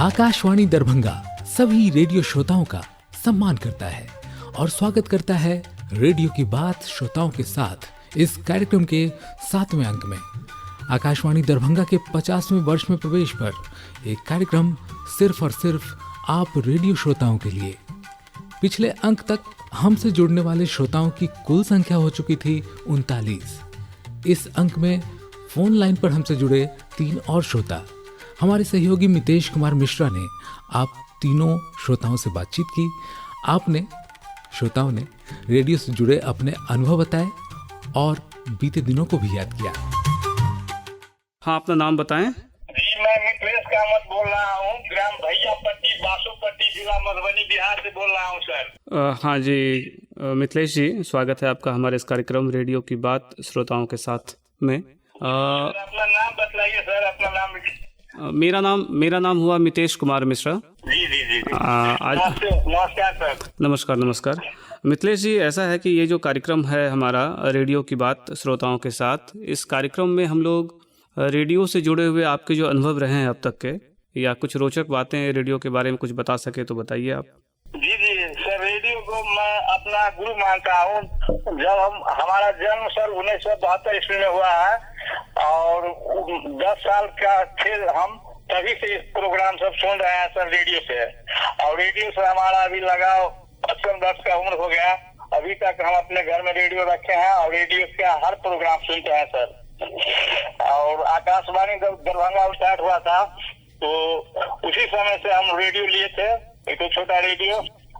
आकाशवाणी दरभंगा सभी रेडियो श्रोताओं का सम्मान करता है और स्वागत करता है रेडियो की बात श्रोताओं के साथ इस कार्यक्रम के 7वें अंक में। आकाशवाणी दरभंगा के 50वें वर्ष में प्रवेश पर एक कार्यक्रम सिर्फ और सिर्फ आप रेडियो श्रोताओं के लिए। पिछले अंक तक हमसे जुड़ने वाले श्रोताओं की कुल संख्या हो चुकी थी 39। इस अंक में फोन लाइन पर हमसे जुड़े 3 और श्रोता। हमारे सहयोगी मितेश कुमार मिश्रा ने आप तीनों श्रोताओं से बातचीत की। आपने श्रोताओं ने रेडियो से जुड़े अपने अनुभव बताए और बीते दिनों को भी याद किया। हाँ, अपना नाम बताएं। जी, मैं मिथिलेश कामत बोल रहा हूँ, ग्राम भैयापट्टी, बासोपट्टी, जिला मधुबनी, बिहार से बोल रहा हूँ सर। हाँ जी मिथिलेश जी, स्वागत है आपका हमारे इस कार्यक्रम रेडियो की बात श्रोताओं के साथ में। अपना नाम बतलाइए सर, अपना नाम। मेरा नाम हुआ मितेश कुमार मिश्रा। जी जी जी, जी। आज नमस्कार सर। नमस्कार नमस्कार मिथिलेश जी, ऐसा है कि ये जो कार्यक्रम है हमारा रेडियो की बात श्रोताओं के साथ, इस कार्यक्रम में हम लोग रेडियो से जुड़े हुए आपके जो अनुभव रहे हैं अब तक के, या कुछ रोचक बातें रेडियो के बारे में कुछ बता सके तो बताइए आप। जी जी सर, रेडियो को मैं अपना गुरु मानता हूँ। जब हमारा जन्म सर 1972 ईस्वी में हुआ है और 10 साल का थे हम, तभी से इस प्रोग्राम सब सुन रहे हैं सर रेडियो से। और रेडियो से हमारा अभी लगाव 55 वर्ष का उम्र हो गया। अभी तक हम अपने घर में रेडियो रखे हैं और रेडियो का हर प्रोग्राम सुनते हैं सर। और आकाशवाणी जब दरभंगा स्टार्ट हुआ था तो उसी समय से हम रेडियो लिए थे, एक तो छोटा रेडियो,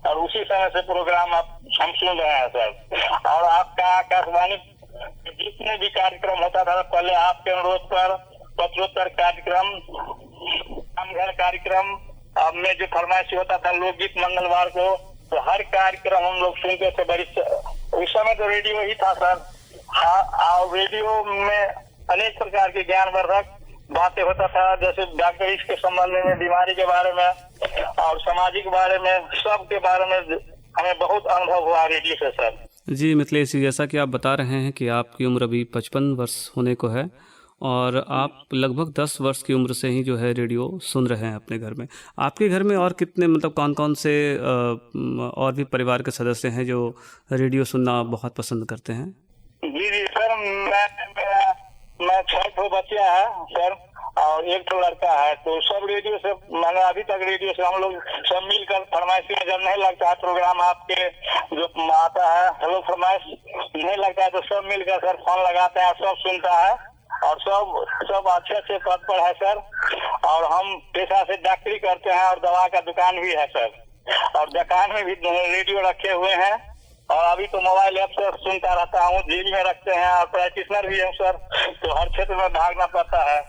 और उसी समय से प्रोग्राम हम सुन रहे हैं सर। और आपका आकाशवाणी जितने भी कार्यक्रम होता था, पहले आपके अनुरोध पर पत्रोत्तर कार्यक्रम, घर कार्यक्रम, अब में जो फरमाइशी होता था लोकगीत मंगलवार को, तो हर कार्यक्रम हम लोग सुनते थे। बड़ी उस समय तो रेडियो ही था सर। हाँ, और रेडियो में अनेक प्रकार के ज्ञानवर्धक बातें होता था, जैसे डॉक्टर इसके संबंध में, बीमारी के बारे में और सामाजिक बारे में, सब के बारे में हमें बहुत अनुभव हुआ रेडियो से सर। जी मिथिलेश जी, जैसा कि आप बता रहे हैं कि आपकी उम्र अभी 55 वर्ष होने को है और आप लगभग 10 वर्ष की उम्र से ही जो है रेडियो सुन रहे हैं अपने घर में। आपके घर में और कितने, मतलब कौन कौन से और भी परिवार के सदस्य हैं जो रेडियो सुनना बहुत पसंद करते हैं? जी जी सर, मैं 6 ठो बच्चा है सर और 1 ठो लड़का है, तो सब रेडियो से, मैंने अभी तक रेडियो से हम लोग सब मिलकर फरमाइशी में जब नहीं लगता है प्रोग्राम आपके जो आता है हेलो फरमाइश नहीं लगता है, तो सब मिलकर सर फोन लगाते हैं, सब सुनता है और सब अच्छे अच्छे पद पर है सर। और हम पेशा से डॉक्टरी करते हैं और दवा का दुकान भी है सर, और दुकान में भी रेडियो रखे हुए हैं। और अभी तो मोबाइल ऐप से सुनता रहता हूँ, जेल में रखते हैं और प्रैक्टिशनर भी हूँ सर, तो हर क्षेत्र में भागना पड़ता है,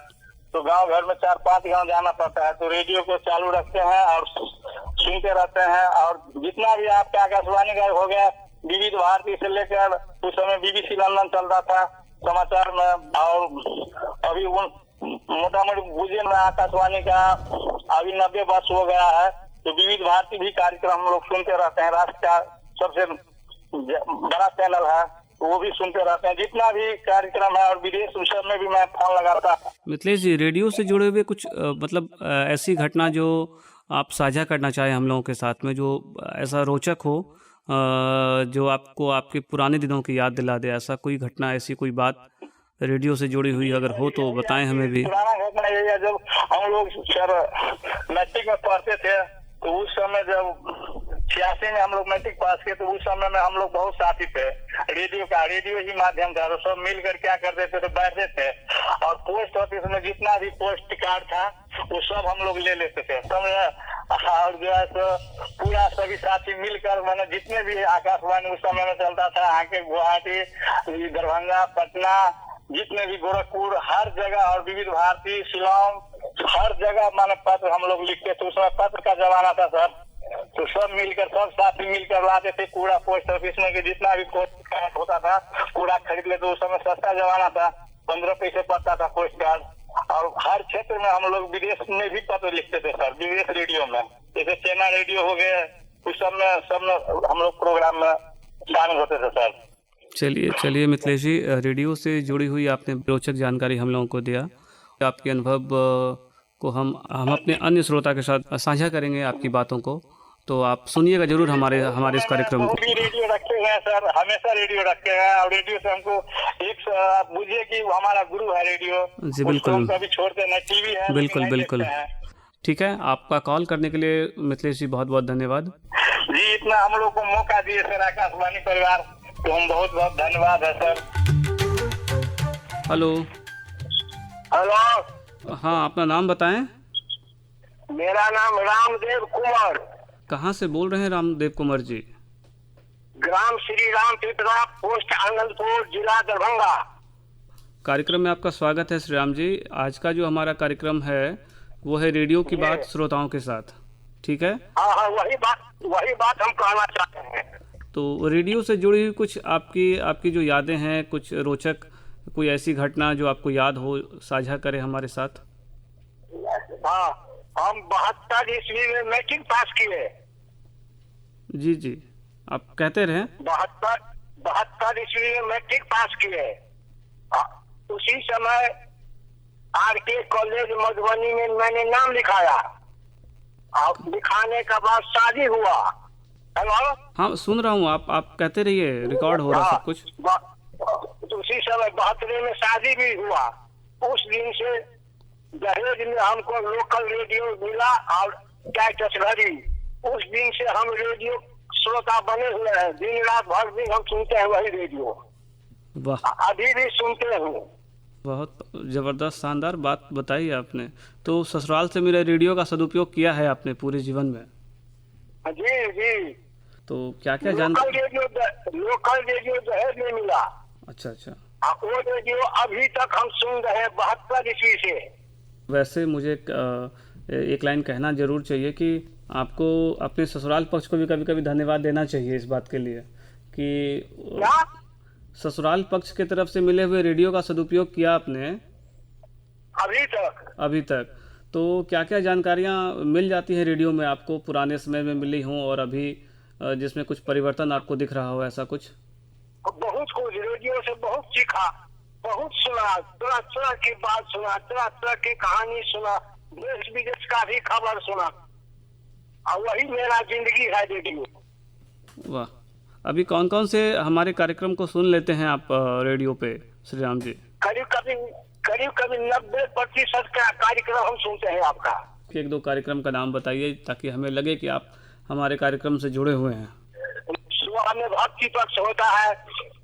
तो गांव घर में 4-5 गांव जाना पड़ता है, तो रेडियो को चालू रखते हैं और सुनते रहते हैं। और जितना भी आपका आकाशवाणी का हो गया, विविध भारती से लेकर उस समय BBC London चलता था समाचार में, और अभी मोटा मोटी बुझे में आकाशवाणी का अभी 90 वर्ष हो गया है, तो विविध भारती भी कार्यक्रम हम लोग सुनते रहते हैं। राष्ट्र का सबसे बड़ा चैनल है, वो भी सुनते रहते हैं जितना भी कार्यक्रम है, और विदेश सब में भी मैं फोन लगाता। मिथिलेश जी, रेडियो से जुड़े हुए कुछ मतलब ऐसी घटना जो आप साझा करना चाहें हम लोगों के साथ में, जो ऐसा रोचक हो, जो आपको आपके पुराने दिनों की याद दिला दे, ऐसा कोई घटना, ऐसी कोई बात रेडियो से जुड़ी हुई अगर हो तो बताएं हमें भी। पुराना घटना यही है, जब हम लोग सर मैट्रिक में पढ़ते थे तो उस समय जब 86 में हम लोग मैट्रिक पास किए, तो उस समय में हम लोग बहुत साथी थे, रेडियो का रेडियो ही माध्यम था, तो सब मिलकर क्या करते थे, तो बैठते थे और पोस्ट ऑफिस में जितना भी पोस्ट कार्ड था वो सब हम लोग ले लेते थे, समझे। और जो है तो पूरा सभी साथी मिलकर, मैंने जितने भी आकाशवाणी उस समय में चलता था, आके गुवाहाटी, दरभंगा, पटना, जितने भी गोरखपुर, हर जगह, और विविध भारती, शिलोंग, हर जगह माने पत्र हम लोग लिखते थे। उस समय पत्र का जमाना था सर, तो सब मिलकर, सब साथी मिलकर लाते थे कूड़ा पोस्ट ऑफिस में, कि जितना भी पोस्ट कार्ड होता था कूड़ा खरीद लेते। उस समय सस्ता जमाना था, 15 पैसे पड़ता था पोस्ट कार्ड। और हर क्षेत्र में हम लोग विदेश में भी पत्र लिखते थे सर, विदेश रेडियो में, जैसे चाइना रेडियो हो गए, उस सब में हम लोग प्रोग्राम में शामिल होते थे सर। चलिए चलिए मिथिलेश जी, रेडियो से जुड़ी हुई आपने रोचक जानकारी हम लोगों को दिया। आपके अनुभव को हम अपने अन्य श्रोता के साथ साझा करेंगे आपकी बातों को, तो आप सुनिएगा जरूर हमारे हमारे इस कार्यक्रम को। भी रेडियो रखे हुए हैं सर, हमेशा रेडियो रखे हैं और रेडियो से हमको एक आप बुझिए कि हमारा गुरु है रेडियो। जी बिल्कुल, कभी छोड़ते नहीं, टीवी है। बिल्कुल बिल्कुल, ठीक है। आपका कॉल करने के लिए मिथिलेश जी बहुत बहुत धन्यवाद जी। इतना हम लोग को मौका दिए सर आकाशवाणी परिवार, तो हम बहुत बहुत धन्यवाद है सर। हेलो हेलो, हाँ अपना नाम बताएं। मेरा नाम रामदेव कुमार। कहाँ से बोल रहे हैं रामदेव कुमार जी? ग्राम श्री राम पिपरा, पोस्ट आनंदपुर, जिला दरभंगा। कार्यक्रम में आपका स्वागत है श्री राम जी। आज का जो हमारा कार्यक्रम है वो है रेडियो की बात श्रोताओं के साथ, ठीक है? हाँ हाँ, वही बात हम कहना चाहते हैं। तो रेडियो से जुड़ी हुई कुछ आपकी आपकी जो यादें हैं, कुछ रोचक कोई ऐसी घटना जो आपको याद हो, साझा करें हमारे साथ। हाँ, हम 72 ईस्वी में मैट्रिक पास किए। जी जी, आप कहते रहे। 72 ईस्वी में मैट्रिक पास किए। उसी समय आरके कॉलेज मधुबनी में मैंने नाम लिखाया और लिखाने के बाद शादी हुआ। हेलो, हाँ सुन रहा हूँ, आप कहते रहिए, रिकॉर्ड हो रहा सब कुछ। उसी समय 72 में शादी भी हुआ। उस दिन से दहेज में हमको लोकल रेडियो मिला और टाइटस घड़ी। उस दिन से हम रेडियो श्रोता बने हुए हैं, दिन रात भर दिन हम सुनते हैं वही रेडियो। वाह, अभी भी सुनते हूँ। बहुत जबरदस्त शानदार बात बताई आपने। तो ससुराल से मेरे रेडियो का सदुपयोग किया है आपने पूरे जीवन में। जी जी। तो क्या क्या जानकारी? लोकल रेडियो दहेज में मिला। अच्छा अच्छा। वो रेडियो अभी तक हम सुन रहे हैं 72 ईस्वी से। वैसे मुझे एक लाइन कहना जरूर चाहिए कि आपको अपने ससुराल पक्ष को भी कभी कभी धन्यवाद देना चाहिए इस बात के लिए कि ससुराल पक्ष के तरफ से मिले हुए रेडियो का सदुपयोग किया आपने अभी तक। तो क्या क्या जानकारियाँ मिल जाती हैं रेडियो में आपको, पुराने समय में मिली हों और अभी जिसमें कुछ परिवर्तन आपको दिख रहा हो, ऐसा कुछ? बहुत कुछ रेडियो से बहुत सीखा, बहुत सुना, तरह तरह की बात सुना, तरह तरह की कहानी सुना, देश विदेश का भी खबर सुना, और वही मेरा जिंदगी है रेडियो। वाह। अभी कौन कौन से हमारे कार्यक्रम को सुन लेते हैं आप रेडियो पे श्री राम जी? करीब करीब 90% का कार्यक्रम हम सुनते हैं आपका। एक दो कार्यक्रम का नाम बताइए ताकि हमें लगे कि आप हमारे कार्यक्रम से जुड़े हुए हैं। सुबह में भक्ति पक्ष होता है,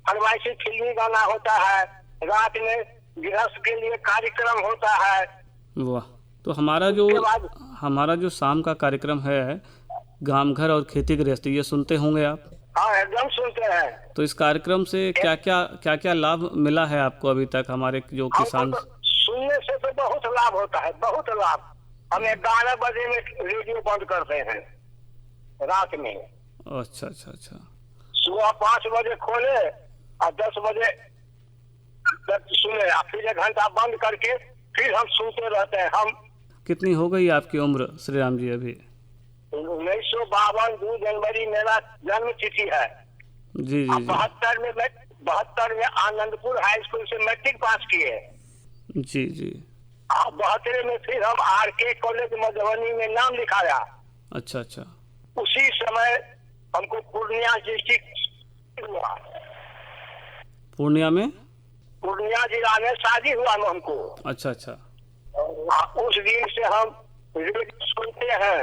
फरमाइशी फिल्मी गाना होता है, रात में गृहस्थ के लिए कार्यक्रम होता है। वाह। तो हमारा जो शाम का कार्यक्रम है गांव घर और खेती गृहस्थी, ये सुनते होंगे आप? हाँ एकदम सुनते हैं। तो इस कार्यक्रम से क्या क्या क्या क्या लाभ मिला है आपको अभी तक? हमारे जो किसान तो सुनने से तो बहुत लाभ होता है, बहुत लाभ। हम 11 बजे में रेडियो बंद करते हैं रात में। अच्छा अच्छा अच्छा। सुबह 5 बजे खोले और 10 बजे तक सुने, फिर 1 घंटा बंद करके फिर हम सुनते रहते हैं। हम कितनी हो गई आपकी उम्र श्री राम जी अभी? 1952 2 जनवरी मेरा जन्म तिथि है। जी जी। 72 में आनंदपुर हाई स्कूल से मैट्रिक पास किए। जी जी। 72 में फिर हम आरके कॉलेज मधुबनी में नाम लिखाया। अच्छा अच्छा। उसी समय हमको पूर्णिया डिस्ट्रिक्ट हुआ। पूर्णिया में? पूर्णिया जिला में शादी हुआ हमको। अच्छा अच्छा। उस दिन से हम रेडियो सुनते हैं,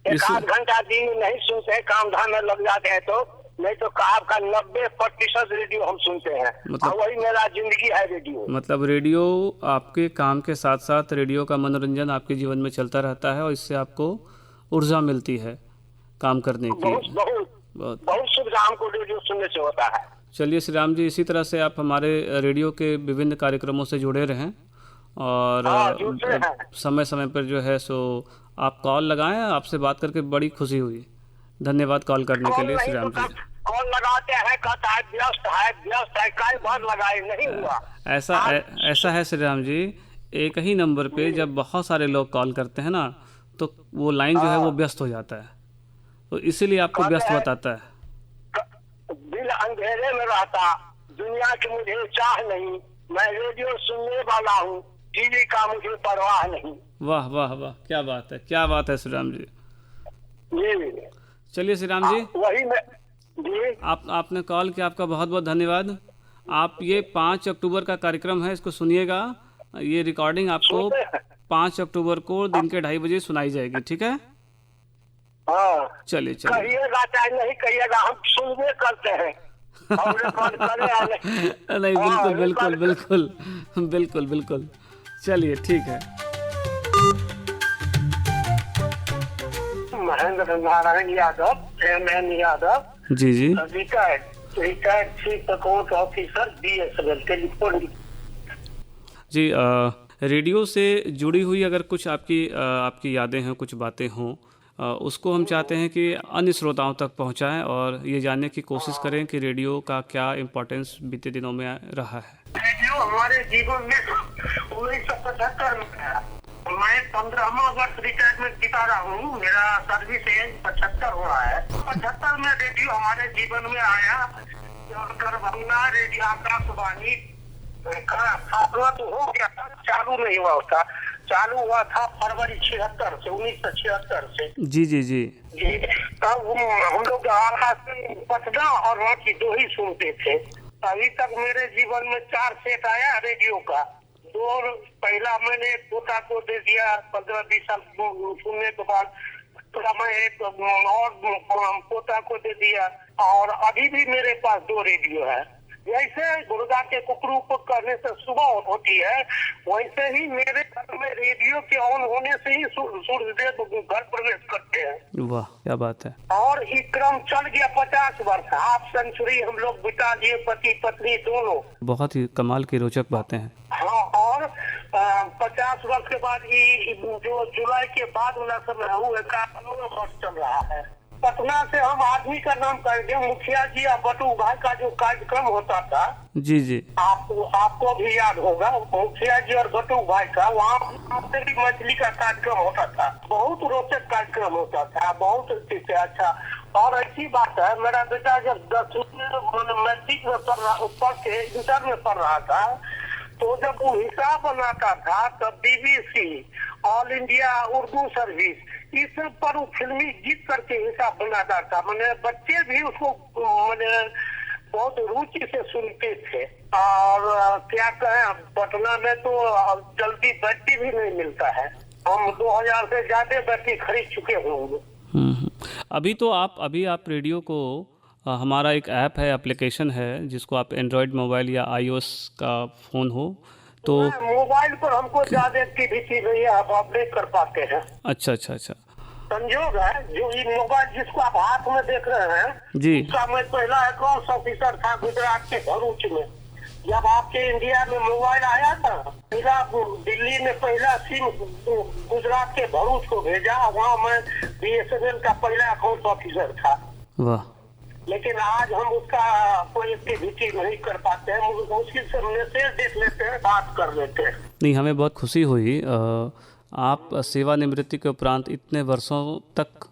एक आध घंटा दिन नहीं सुनते हैं, काम धाम में लग जाते हैं तो नहीं तो आपका 90% रेडियो हम सुनते हैं। मतलब वही मेरा जिंदगी है रेडियो। मतलब रेडियो आपके काम के साथ साथ रेडियो का मनोरंजन आपके जीवन में चलता रहता है और इससे आपको ऊर्जा मिलती है काम करने की। बहुत बहुत बहुत सुविधा हमको रेडियो सुनने से होता है। चलिए श्री राम जी, इसी तरह से आप हमारे रेडियो के विभिन्न कार्यक्रमों से जुड़े रहें और समय समय पर जो है सो आप कॉल लगाएं। आपसे बात करके बड़ी खुशी हुई, धन्यवाद कॉल करने के लिए श्री राम जी। कॉल लगाते हैं, कहता है व्यस्त है व्यस्त है, कई बार लगाए नहीं हुआ। ऐसा है श्री राम जी, एक ही नंबर पे जब बहुत सारे लोग कॉल करते हैं ना तो वो लाइन जो है वो व्यस्त हो जाता है, तो इसीलिए आपको व्यस्त बताता है। दिल अंधेरे में रहता, दुनिया की मुझे चाह नहीं, मैं रेडियो सुनने वाला हूँ, चीज का मुझे परवाह नहीं। वाह वाह वाह, क्या बात है, क्या बात है श्री राम जी। जी चलिए श्री राम जी, वही मैं जी, आपने कॉल किया, आपका बहुत बहुत धन्यवाद। आप ये 5 अक्टूबर का कार्यक्रम है, इसको सुनिएगा। ये रिकॉर्डिंग आपको 5 अक्टूबर को दिन के 2:30 बजे सुनाई जाएगी, ठीक है? हाँ चलिए चलिए, कहिएगा चाहे नहीं कहिएगा, हम सुनबे करते हैं। नहीं बिल्कुल बिल्कुल बिल्कुल बिल्कुल बिल्कुल, चलिए ठीक है। Mahendra Narayan Yadav, M N Yadav ji ji, retired chief account officer BSNL telephone. जी, रेडियो से जुड़ी हुई अगर कुछ आपकी यादें हों, कुछ बातें हों, उसको हम चाहते हैं कि अन्य श्रोताओं तक पहुंचाएं और ये जानने की कोशिश करें कि रेडियो का क्या इम्पोर्टेंस बीते दिनों में रहा है। रेडियो हमारे जीवन में 1975 में आया। मैं 15वां वर्ष रिटायरमेंट बिता रहा हूँ, मेरा सर्विस एज 75 हो रहा है। 75 में रेडियो हमारे जीवन में आया और दरभंगा रेडियो आकाशवाणी का स्थापना तो हो गया था, चालू नहीं हुआ था। चालू हुआ था फरवरी 76 से, 1976 से। जी जी जी जी, तब हम लोग आकाश पटना और रांची दो ही सुनते थे। अभी तक मेरे जीवन में 4 सेट आया रेडियो का। दो पहला मैंने पोता को दे दिया 15-20 साल सुनने के बाद, थोड़ा मैं एक और पोता को दे दिया, और अभी भी मेरे पास 2 रेडियो है। जैसे गुर्दा के कुकरू को कहने से सुबह होती है, वैसे ही मेरे घर में रेडियो के ऑन होने से ही सूर्यदेव घर प्रवेश करते हैं। वाह क्या बात है। और ये क्रम चल गया 50 वर्ष, हाफ सेंचुरी हम लोग बिता दिए, पति पत्नी दोनों। बहुत ही कमाल की रोचक बातें हैं। हाँ, और 50 वर्ष के बाद ये जो जुलाई के बाद वाला समय है, वो 51 वर्ष चल रहा है। पटना से हम आदमी का नाम कहेंगे, मुखिया जी और बटू भाई का जो कार्यक्रम होता था। जी जी, आपको भी याद होगा, मुखिया जी और बटू भाई का, वहाँ से भी मछली का कार्यक्रम होता था। बहुत रोचक कार्यक्रम होता था, बहुत अच्छा। और ऐसी बात है, मेरा बेटा जब 10वीं मैट्रिक में पढ़ के इंटर में पढ़ रहा था, तो जब वो हिसाब बनाता था तब BBC, all India Urdu service, इस सब पर वो फिल्मी गीत करके हिसाब बनाता था। मैंने बच्चे भी उसको मैंने बहुत रुचि से सुनते थे। और क्या कहें, पटना में तो जल्दी बैटरी भी नहीं मिलता है। हम 2000 से ज्यादा बैटरी खरीद चुके होंगे। अभी तो आप रेडियो को, हमारा एक ऐप है, एप्लीकेशन है, जिसको आप एंड्रॉयड मोबाइल या iOS का फ़ोन हो तो मोबाइल पर हमको ज्यादा एक्टिविटी नहीं है, आप अपडेट कर पाते हैं। अच्छा अच्छा अच्छा, संजोग है जो ये मोबाइल जिसको आप हाथ में देख रहे हैं जी, उसका मैं पहला अकाउंट्स ऑफिसर था गुजरात के भरूच में। जब आपके इंडिया में मोबाइल आया था, पहला दिल्ली में पहला सिम गुजरात के भरूच को भेजा, वहाँ मैं BSNL का पहला अकाउंट्स ऑफिसर था। वाह। लेकिन आज हम उसका कोई एक्टिविटी नहीं कर पाते हैं, मुश्किल से मैसेज देख लेते हैं, बात कर लेते हैं। नहीं, हमें बहुत खुशी हुई, आप सेवानिवृत्ति के उपरांत इतने वर्षों तक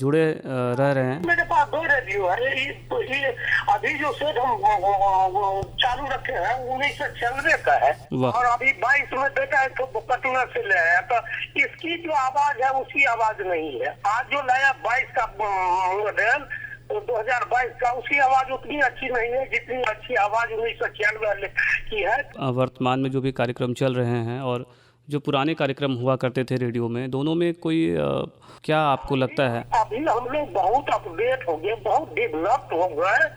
जुड़े रह रहे हैं। मेरे पास 2 रेडियो है। ये अभी जो सेट हम चालू रखे हैं 1996 का है, और अभी 22 में बेटा है तो पटना से ले आया, तो इसकी जो आवाज है उसकी आवाज नहीं है। आज जो लाया 22 का मॉडल 2022 का, उसकी आवाज उतनी अच्छी नहीं है जितनी अच्छी आवाज 1996 की है। वर्तमान में जो भी कार्यक्रम चल रहे हैं और जो पुराने कार्यक्रम हुआ करते थे रेडियो में, दोनों में कोई क्या आपको लगता है? अभी हम लोग बहुत अपडेट हो गए, बहुत डेवलप्ड हो गए,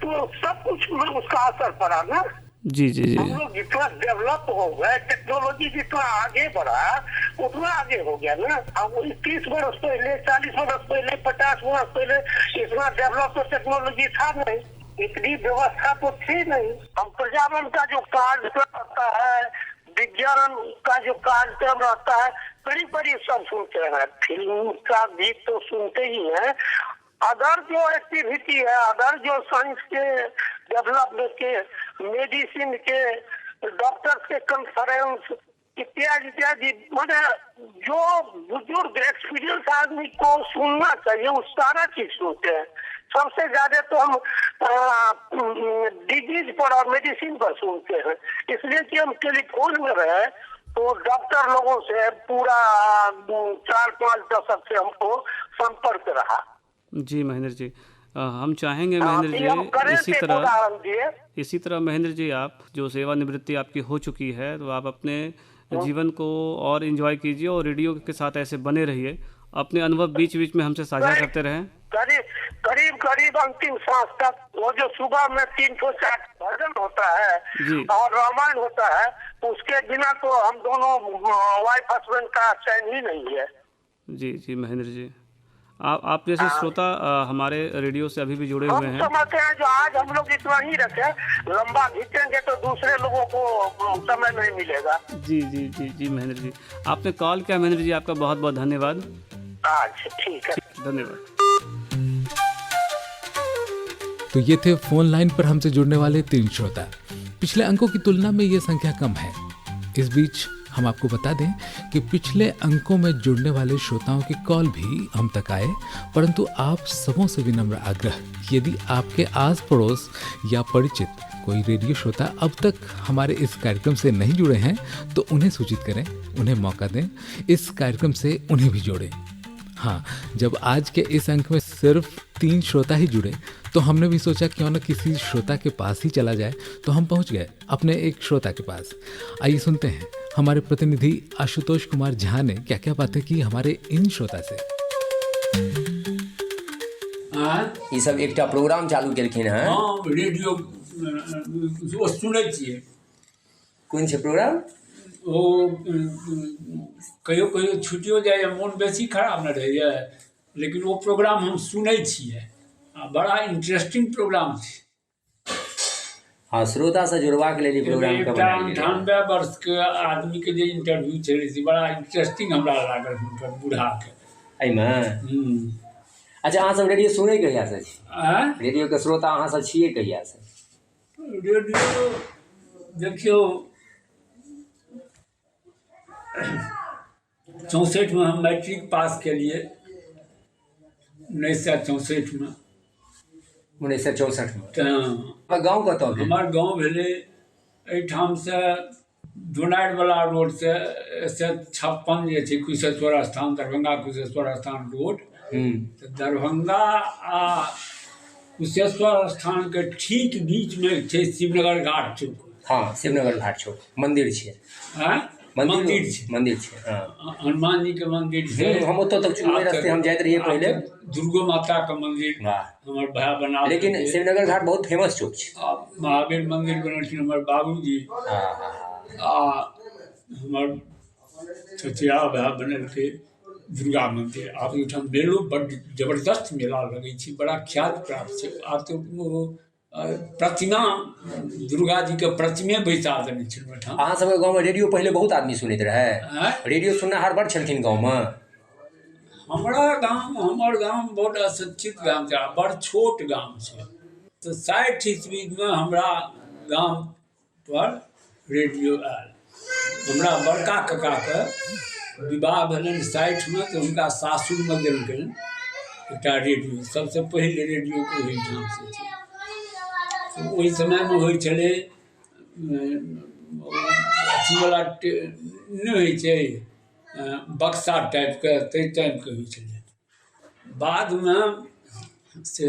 तो सब कुछ में उसका असर पड़ा ना। जी जी जी, हम लोग जितना डेवलप हो गए, टेक्नोलॉजी जितना आगे बढ़ा उतना आगे हो गया ना। अब 30 वर्ष पहले, 40 वर्ष पहले, 50 वर्ष पहले इतना डेवलप तो टेक्नोलॉजी था नहीं, इतनी व्यवस्था तो थी नहीं। हम पर्यावरण का जो कार्यक्रम रहता है, विज्ञान का जो कार्यक्रम रहता है, बड़ी बड़ी सब सुनते हैं। फिल्म का गीत तो सुनते ही है, अदर जो एक्टिविटी है, अदर जो साइंस के डेवलपमेंट के, मेडिसिन के, डॉक्टर्स के कॉन्फ्रेंस, इत्यादि इत्यादि, माने जो बुजुर्ग एक्सपीरियंस आदमी को सुनना चाहिए वो सारा चीज सुनते हैं। सबसे ज्यादा तो हम डिजीज पर और मेडिसिन पर सुनते हैं, इसलिए कि हम टेलीफोन में रहे तो डॉक्टर लोगों से पूरा 4-5 दशक से हमको संपर्क रहा। जी महेंद्र जी, हम चाहेंगे महेंद्र जी इसी तरह महेंद्र जी, आप जो सेवानिवृत्ति आपकी हो चुकी है तो आप अपने जीवन को और एंजॉय कीजिए और रेडियो के साथ ऐसे बने रहिए, अपने अनुभव बीच बीच में हमसे साझा करते रहें। करीब करीब अंतिम सांस तक वो जो सुबह में 3-4 भजन होता है और रामायण होता है, उसके बिना तो हम दोनों वाइफ हस्बैंड का चैन ही नहीं है। जी जी महेंद्र जी, आप जैसे श्रोता हमारे रेडियो से अभी भी जुड़े हुए हैं। हम समझते हैं जो आज हम लोग इतना ही रखें, लंबा खींचेंगे तो दूसरे लोगों को समय नहीं मिलेगा। जी जी जी जी महेंद्र जी, आपने कॉल किया महेंद्र जी, आपका बहुत बहुत धन्यवाद। अच्छा ठीक है, धन्यवाद। तो ये थे फोन लाइन पर हमसे जुड़ने वाले 3 श्रोता। पिछले अंकों की तुलना में ये संख्या कम है। इस बीच हम आपको बता दें कि पिछले अंकों में जुड़ने वाले श्रोताओं के कॉल भी हम तक आए, परंतु आप सबों से विनम्र आग्रह, यदि आपके आस पड़ोस या परिचित कोई रेडियो श्रोता अब तक हमारे इस कार्यक्रम से नहीं जुड़े हैं तो उन्हें सूचित करें, उन्हें मौका दें, इस कार्यक्रम से उन्हें भी जोड़ें। हाँ, जब आज के इस अंक में सिर्फ 3 श्रोता ही जुड़े तो हमने भी सोचा क्यों न किसी श्रोता के पास ही चला जाए, तो हम पहुंच गए अपने एक श्रोता के पास। आइए सुनते हैं हमारे प्रतिनिधि आशुतोष कुमार झा ने क्या क्या बातें की हमारे इन श्रोता से। ई सब एकटा प्रोग्राम चालू केलखिन हैं। हाँ, रेडियो ओ सुनै छियै। कोन छै प्रोग्राम? ओ कहियो कहियो छुटियो जाइए, मोन बेसी खराब न रहैए, लेकिन ओ प्रोग्राम हम सुनै छियै आ बड़ा इंटरेस्टिंग प्रोग्राम छै। हाँ, श्रोता से जुड़बाक लेल ई प्रोग्राम के बनायल गेलै। 98 वर्ष के आदमी के जे इंटरव्यू छलै से बड़ा इंटरेस्टिंग हमरा लागल हुनकर बूढ़ा के एहिमे। अच्छा, अहाँ सब रेडियो सुनै कहिया से छी? रेडियो के श्रोता अहाँ सब छियै कहिया से? रेडियो देखियौ 64 में हम मैट्रिक पास केलिए, 1964 में। 1964 में। तऽ गाँव कतऽ भेल? हमर गाँव भेलै एहिठामसँ दोनारिवला रोडसँ 56 जे छै कुशेश्वर स्थान, दरभंगा कुशेश्वर स्थान रोड। तऽ दरभंगा आ कुशेश्वर स्थानके ठीक बीचमे छै शिवनगर घाट चौक। हाँ, शिवनगर घाट चौक मन्दिर छै। मन्दिर छै, मन्दिर छै, हनुमान जी के मन्दिर छै। हम ओतऽ तक चुनबै रास्ते हम जाइत रहियै पहिले। दुर्गो माता के मन्दिर हमर भाय बना, लेकिन शिवनगर घाट बहुत फेमस चौक छै। महावीर मन्दिर बनेलखिन हमर बाबूजी, आ हमर चचिया भाय बनेलकै दुर्गा मन्दिर। आब ओहिठाम मेलो बड्ड जबरदस्त मेला लगै छै, बड़ा ख्यात प्राप्त छै। आब तऽ प्रतिमा दुर्गा जी के प्रतिमे बैसा देने छै ओहिठाम। अहाँ सबके गाँवमे रेडियो पहिले बहुत आदमी सुनैत रहै? रेडियो सुननिहार बड़ छलखिन गाँवमे? हमरा गाम, हमर गाम बड़ अशिक्षित गाम छै, बड़ छोट गाम छै। तऽ 60 ईस्वीमे हमरा गाम पर रेडियो आयल। हमरा बड़का काकाके विवाह भेलनि 60मे, तऽ हुनका सासुरमे देलकनि एकटा रेडियो। सबसँ पहिल रेडियोके ओहिठामसँ छै। ओहि समयमे होइ छलै अथीवला नहि होइ छै बक्सा टाइपके, ताहि टाइपके होइ छलै। बादमे से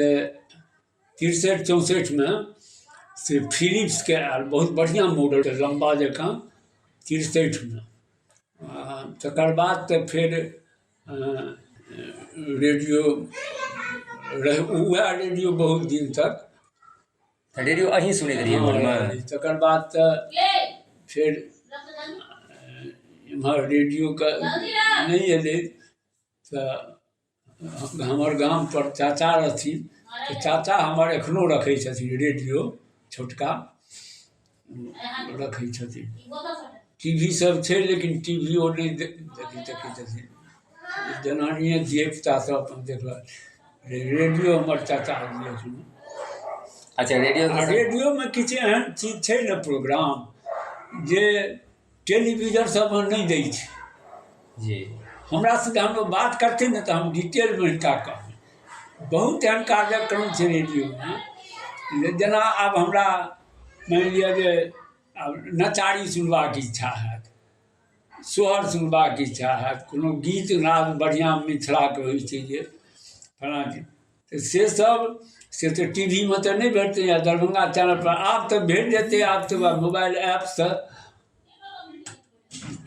63 64मे से फिलिप्सके आयल, बहुत बढ़िआँ मॉडल, लम्बा जकाँ 63मे। तकर बाद तऽ फेर रेडियो रहै, उएह रेडियो बहुत दिन तक। रेडियो अहीं सुनैत रहियै घरमे? तकर बाद तऽ फेर एम्हर रेडियोके नहि एलै। तऽ हमर गामपर चाचा रहथिन, तऽ चाचा हमर एखनो रखै छथिन रेडियो, छोटका रखै छथिन। टी वी सब छै, लेकिन टी वी ओ नहि देखै छथिन, जनानिए धियपुता सब अपन देखलक। रेडियो हमर चाचा एखनो। अच्छा, रेडियो रेडियोमे किछु एहन चीज छै ने प्रोग्राम जे टेलीविजन सबमे नहि दै छै। जी। हमरा से जहन ओ बात करथिन ने तऽ हम डिटेलमे हिनका कहबै। बहुत एहन कार्यक्रम छै रेडियोमे, जेना आब हमरा मानि लिअ जे आब नचारी सुनबाक इच्छा हैत, सोहर सुनबाक इच्छा हैत, कोनो गीत नाद बढ़िआँ मिथिलाके होइ छै जे फलाँ चीज, तऽ से सब से तऽ टी वी मे तऽ नहि भेटतै या दरभंगा चैनल पर आब तऽ भेट जेतै। आब तऽ मोबाइल ऐपसँ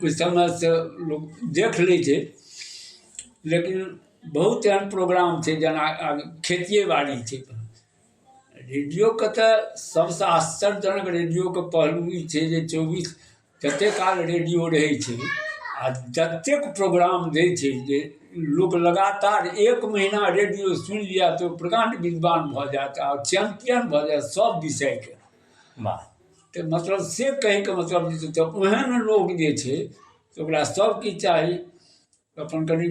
ओहि समयसँ लोक देख लै छै। लेकिन बहुत एहन प्रोग्राम छै जेना आब खेतिए बाड़ी छै। रेडियोके तऽ सबसँ आश्चर्यजनक रेडियोके पहलू ई छै जे 24 जतेक काल रेडियो रहै छै आ जतेक प्रोग्राम दै छै जे लोक लगातार 1 महीना रेडियो सुनि लिअ तऽ ओ प्रकाण्ड विद्वान भऽ जायत आ चैम्पियन भऽ जायत सब विषयके। वाह। तऽ मतलब से कहैके मतलब जे छै तऽ ओहन लोक जे छै तऽ ओकरा सब किछु चाही। अपन कनि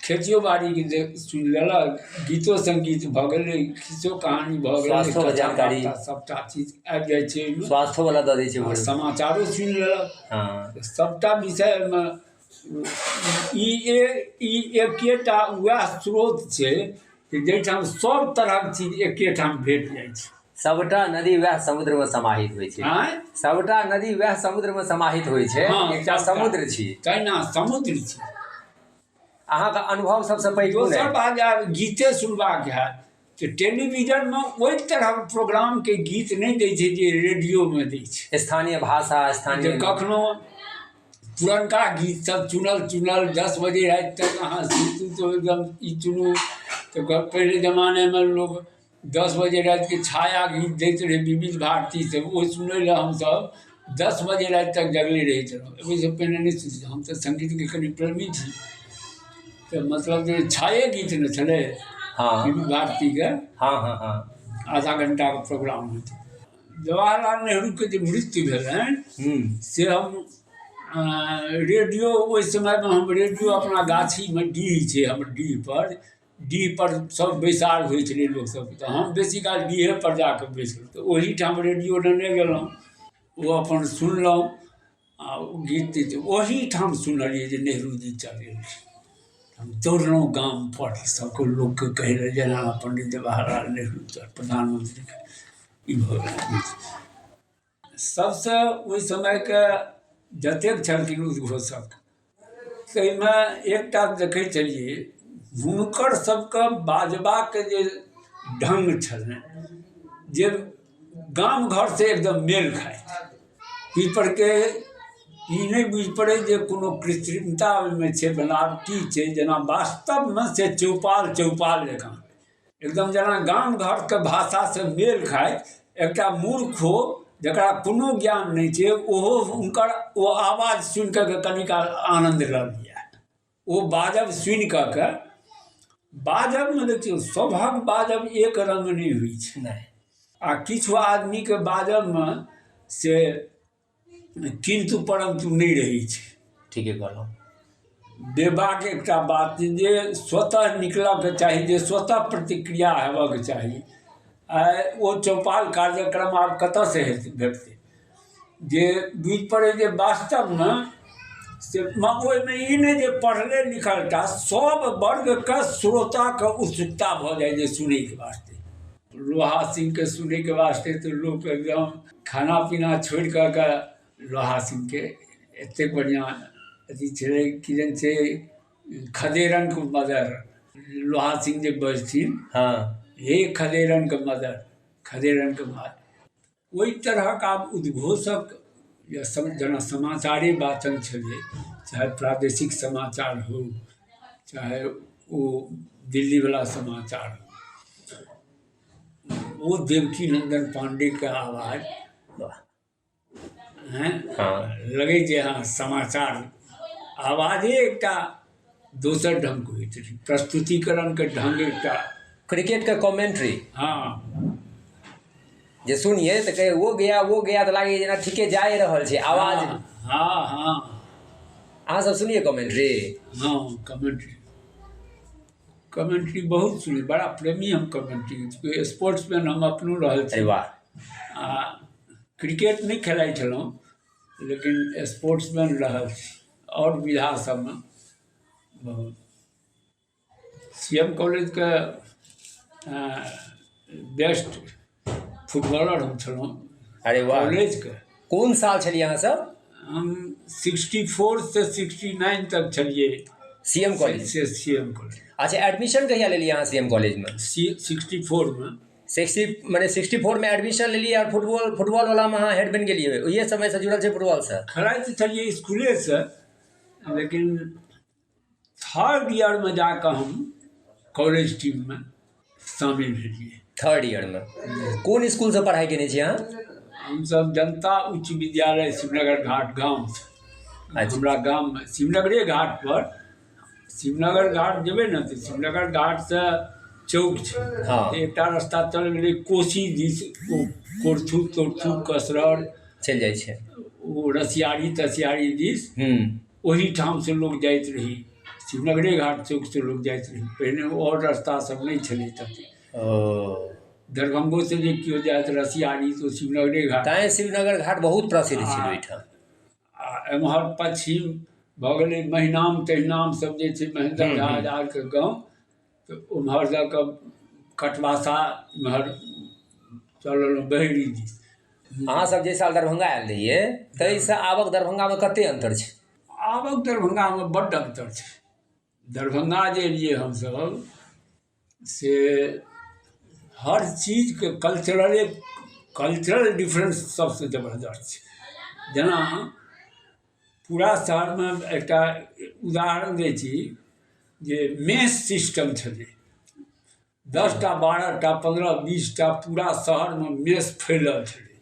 खेतियो बाड़ीके जे सुनि लेलक, गीतो सङ्गीत भऽ गेलै, खिस्सो कहानी भऽ गेलै, स्वास्थ्योके कथा जानकारी। वार्ता सबटा चीज आबि जाइ छै ओहिमे। स्वास्थ्यो वाला दऽ दै छै आ भोरे। समाचारो सुनि लेलक। हँ। सबटा विषयमे ई एकेटा वएह स्रोत छै कि जाहिठाम सब तरहक चीज एकेठाम भेट जाइ छै। सबटा नदी वएह समुद्रमे समाहित होइ छै। आँय? सबटा नदी वएह समुद्रमे समाहित होइ छै। हँ, एकटा सबटा। समुद्र छी। तहिना समुद्र छै। अहाँके अनुभव सबसँ पैघ कोन दोसर अइ? बात जे आब गीते सुनबाक हैत तऽ टेलीविजनमे ओहि तरहक प्रोग्रामके गीत नहि दै छै जे रेडियोमे दै छै। स्थानीय भाषा, स्थानीय जे कखनो पुरनका गीत सब चुनल चुनल 10 बजे राति तक अहाँ सुतू तऽ एकदम ई चुनू। तऽ पहिले जमानेमे लोक 10 बजे रातिके छाया गीत दैत रहै विविध भारती से, ओ सुनै लए हमसब 10 बजे राति तक जगले रहै छलहुँ। ओहिसँ पहिने नहि सुतै। हम तऽ सङ्गीतके कनि प्रेमी छी, तऽ मतलब जे छाये गीत ने छलै हँ। विविध भारतीके। हँ हँ हँ। आधा घंटाके प्रोग्राम होइत। जवाहरलाल नेहरूके जे मृत्यु भेलनि से हम रेडियो ओहि समयमे हम रेडियो अपना गाछीमे डीह छै हमर डीह पर सब बैसार होइ छलै लोकसब, तऽ हम बेसी काल डीहे पर जाकऽ बैसलहुँ। तऽ ओहिठाम रेडियो लेने गेलहुँ, ओ अपन सुनलहुँ आ ओ गीत तीत ओहिठाम सुनलियै जे नेहरूजी चलि गेलखिन। हम दौड़लहुँ गाम पर, सबके लोकके कहै लए जेना पंडित जवाहरलाल नेहरू प्रधानमंत्रीके ई भऽ गेल। सबसँ ओहि समयके जतेक छलखिन उद्घोषक ताहिमे एकटा देखै छलियै हुनकर सबके बाजबाके जे ढङ्ग छलनि जे गाम घरसँ एकदम मेल खाइत। पीपरके ई नहि बुझि पड़ै जे कोनो कृत्रिमता ओहिमे छै, बनावटी छै, जेना वास्तवमे से चौपाल चौपाल जकाँ एकदम जेना गाम घरके भाषासँ मेल खाइत। एकटा मूर्ख हो जकरा कोनो ज्ञान नहि छै ओहो हुनकर ओ आवाज सुनि कऽ कनिकाल आनन्द लऽ लिअ। ओ बाजब सुनि कऽ के बाजबमे देखियौ सभक बाजब एक रङ्ग नहि होइ छै। नहि। आ किछु आदमीके बाजबमे से किन्तु परन्तु नहि रहै छै। ठीके कहलहुँ। देबाक एकटा बात छै जे स्वतः निकलऽके चाही, जे स्वतः प्रतिक्रिया हेबऽके चाही। आ ओ चौपाल कार्यक्रम आब कतऽसँ भेटतै जे बुझि पड़ै जे वास्तवमे से ओहिमे ई नहि जे पढ़ले लिखल टा सब वर्गके श्रोताके उत्सुकता भऽ जाइ जे सुनैके वास्ते। लोहा सिंहके सुनैके वास्ते तऽ लोक एकदम खाना पीना छोड़ि कऽ के लोहा सिंहके एतेक बढ़िआँ अथी छलै कि जन छै खदेरनके मदर। लोहा सिंह जे बजथिन, हँ, हे खदेरनके मदर, खदेरनके माय। ओहि तरहक आब उद्घोषक या जेना समाचारे वाचन छलै, चाहे प्रादेशिक समाचार हो चाहे ओ दिल्लीवला समाचार हो, ओ देवकी नन्दन पांडेके आवाज हैं लगै जे हँ समाचार आवाजे एकटा दोसर ढङ्गके होइत रहै, प्रस्तुतिकरणके ढङ्ग एकटा। क्रिकेटके कमेंट्री हँ जे सुनिए तऽ कहे वो गया तऽ लागै जेना ठीके जाए रहल छै आवाज। हँ हँ। अहाँ सब सुनिए कमेंट्री? हँ, कमेंट्री कमेंट्री बहुत सुनी, बड़ा प्रेमी हम कमेंट्री। स्पोर्ट्समैन हम अपनो रहल छी। वाह। आ क्रिकेट नहि खेलाइ छलहुँ, लेकिन स्पोर्ट्समैन रहल छी। आओर विधा सबमे बहुत। सी एम कॉलेजके बेस्ट फुटबॉलर हम छलहुँ। अरे वाह। कॉलेजके। कोन साल छलियै अहाँ सब? हम 64 से 69 तक छलियै। C M college? से सी एम कॉलेज। अच्छा, एडमिशन कहिया लेलियै अहाँ सी एम कॉलेजमे? 64मे। 60 मने 64मे एडमिशन लेलियै आओर फुटबॉल वलामे अहाँ हेड बनि गेलियै। ओहिए समयसँ जुड़ल छै फुटबॉलसँ? खेलाइत छलियै इसकुलेसँ, लेकिन थर्ड ईयरमे जाकऽ हम कॉलेज टीममे शामिल भेलियै। थर्ड ईयरमे। कोन इसकुलसँ पढ़ाइ केने छी अहाँ? हमसब जनता उच्च विद्यालय, शिवनगर घाट गामसँ। हमरा गाममे शिवनगरे घाट पर, शिवनगर घाट जेबै ने तऽ शिवनगर घाटसँ चौक छै। एकटा रास्ता चल गेलै कोसी दिस, ओ कोरथू तोरथू कसरर चलि जाइ छै। ओ रसियारी तसियारी दिस। ओहिठामसँ लोक जाइत रही, शिवनगरे घाट चौकसँ लोक जाइत रही। पहिने आओर रास्ता सब नहि छलै तते। दरभंगोसँ जे केओ जाइत रसियारी तऽ शिवनगरे घाट। तैँ शिवनगर घाट बहुत प्रसिद्ध छै ओहिठाम। आ एम्हर पश्चिम भऽ गेलै महिनाम तहिनाम सब जे छै, महेन्द्र झा आरके गाँव, तऽ ओम्हर दऽ कऽ कटवासा एम्हर चलल बहेरी दिस। अहाँ सब जे साल दरभंगा आयल रहियै, ताहिसँ आबक दरभंगामे कते अन्तर छै? आबक दरभंगामे बड्ड अन्तर छै। दरभंगा जे एलियै हमसब से हर चीजके कल्चरल डिफरेंस सबसँ जबरदस्त छै। जेना पूरा शहरमे एकटा उदाहरण दै छी जे मेस सिस्टम छलै, 10टा 12टा 15 20टा पूरा शहरमे मेस फैलल छलै।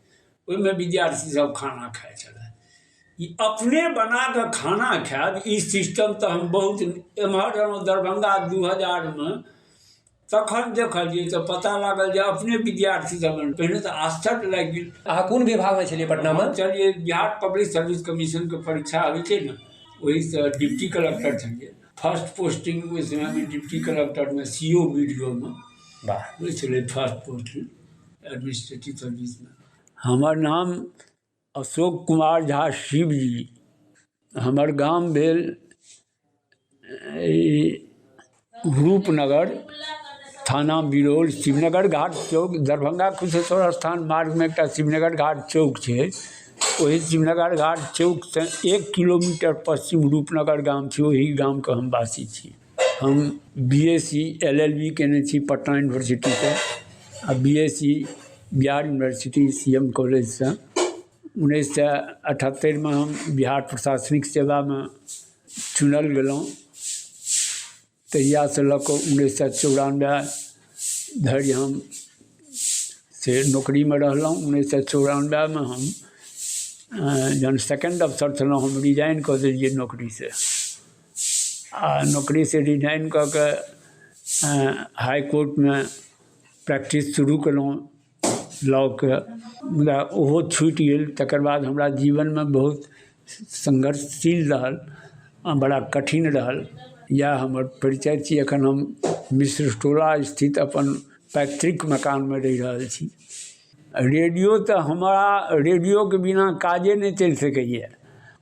ओहिमे विद्यार्थी सब खाना खाइ छलै। ई अपने बना कऽ खाना खायब, ई सिस्टम तऽ हम बहुत एम्हर एलहुँ दरभंगा 2000मे, तखन देखलियै तऽ पता लागल जे अपने विद्यार्थी सब। पहिने तऽ आश्चर्य लागि गेल। अहाँ कोन विभागमे छलियै पटनामे? छलियै बिहार पब्लिक सर्विस कमीशनके परीक्षा होइ छै ने, ओहिसँ डिप्टी कलेक्टर छलियै। फर्स्ट पोस्टिंग ओहि समयमे डिप्टी कलेक्टरमे C O B D O मे होइ छलै, फर्स्ट पोस्टिंग एडमिनिस्ट्रेटिव सर्विसमे। हमर नाम अशोक कुमार झा शिवजी। हमर गाम भेल रूपनगर, थाना बिरौल, शिवनगर घाट चौक। दरभंगा कुशेश्वर स्थान मार्गमे एकटा शिवनगर घाट चौक छै, ओहि शिवनगर घाट चौकसँ 1 किलोमीटर पश्चिम रूपनगर गाम छै, ओहि गामके हम वासी छी। हम B S C L L B केने छी पटना यूनिवर्सिटीसँ आ B S C Bihar university C M कॉलेजसँ। 1978मे हम बिहार प्रशासनिक सेवामे चुनल गेलहुँ। तहियासँ लऽ कऽ 1994 धरि हम से नौकरीमे रहलहुँ। 1994मे हम जहन सेकेण्ड अफसर छलहुँ, हम रिजाइन कऽ देलियै नौकरीसँ आ नौकरीसँ रिजाइन कऽ कऽ हाई कोर्टमे प्रैक्टिस शुरू केलहुँ लॉके, मुदा ओहो छुटि गेल। तकर बाद हमरा जीवनमे बहुत संघर्षशील रहल, बड़ा कठिन रहल। इएह हमर परिचय छी। एखन हम मिश्र टोला स्थित अपन पैतृक मकानमे रहि रहल छी। रेडियो तऽ हमरा रेडियोके बिना काजे नहि चलि सकैए।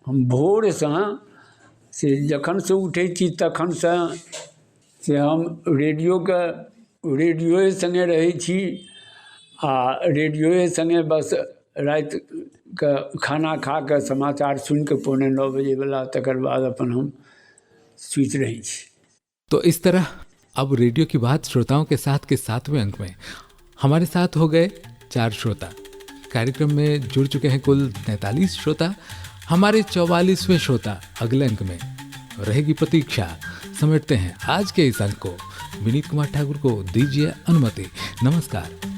हम भोरसँ से जखनसँ उठै छी तखनसँ से हम रेडियोए सङ्गे रहै छी आ रेडियोए सङ्गे बस रातिके खाना खा कऽ समाचार सुनिकऽ 8:45 बजेवला, तकर बाद अपन हम सुति रहै छी। तो इस तरह अब रेडियो की बात श्रोताओं के साथ के 7वें अंक में हमारे साथ हो गए 4 श्रोता। कार्यक्रम में जुड़ चुके हैं कुल 43 श्रोता। हमारे 44वें श्रोता अगले अंक में रहेगी प्रतीक्षा। समेटते हैं आज के इस अंक को। विनीत कुमार ठाकुर को दीजिए अनुमति। नमस्कार।